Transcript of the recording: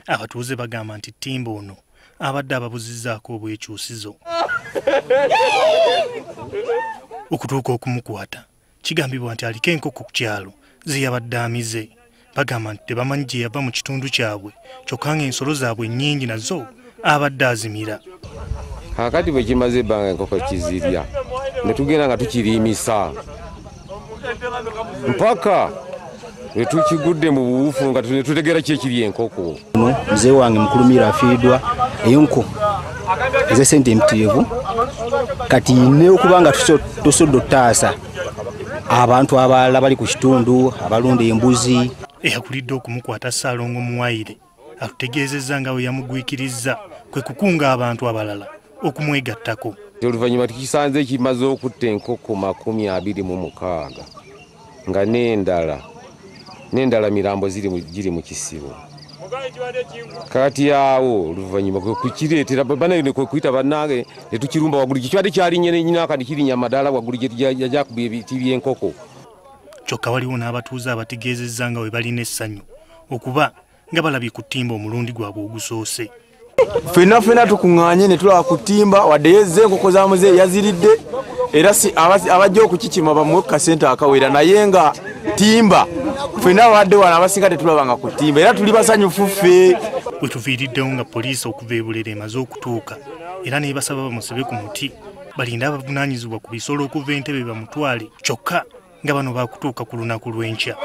Abatuuze bagamba nti ttimba ono abadde ababuzizzaako obwekyusizo. Okutuuka okumukwata kigambibwa nti aliko enkoko ku kyalo ze yabadde amize. Bagamba nti tebamanyi gye yava mu kitundu kyabwe, kyokka ng'ensolo zaabwe nnyingi nazo abadde azimira. Kaakati bwe kimaze ebbanga enkoko kizirya ne tugenda nga tukirimisa mpaka lwe tukigudde mu buwufu nga tutegeera ki ekiri enkoko. Mzee wange Mukulumira afiiriddwa enko ez'essente empitirivu, kati ne okuba nga tusobodde okutaasa abantu abalala bali ku kitundu abalunda embuzi. Eyakulidde okumukwata Ssaalongo Muwayire atutegeezezza nga bwe yamugwikirizza kwe kukunga abantu abalala okumwegattako. Oluvannyuma tukisanze kimaze okutta enkoko 26 nga n'endala mirambo giri mu kisibo. Kati awo oluvannyuma kwe kukireetera bannange kwe kuyita bannange ne tukirumba waggulu, kibadde kyalinnya ne nnyina kati kirinnya amadaala waggulu gye yakubye ebiti by'enkoko. Kyokka waliwo n'abatuuze abategeezezza nga bwe balina essanyu okuba nga balabye ku ttimba omulundi gwabwe ogusoose. Ffenna ffenna tukuŋŋaanye ne tulaba ku ttimba, wadde yezze enkoko za muzeeyi yaziridde, era abajja okukikima bamuwe ku kasente akawera, naye nga ttimba ffenna abadde wano abasinga tetulabanga ku ttimba era tuli basanyufu ffe. We tuviiriddewo nga poliisi okuva e Bulera emaze okutuuka era n'ebasaba bamusibe ku muti balinde abavunaanyizibwa ku bisolo okuva Entebbe bamutwale, kyokka nga bano baakutuuka ku lunaku lw'enkya.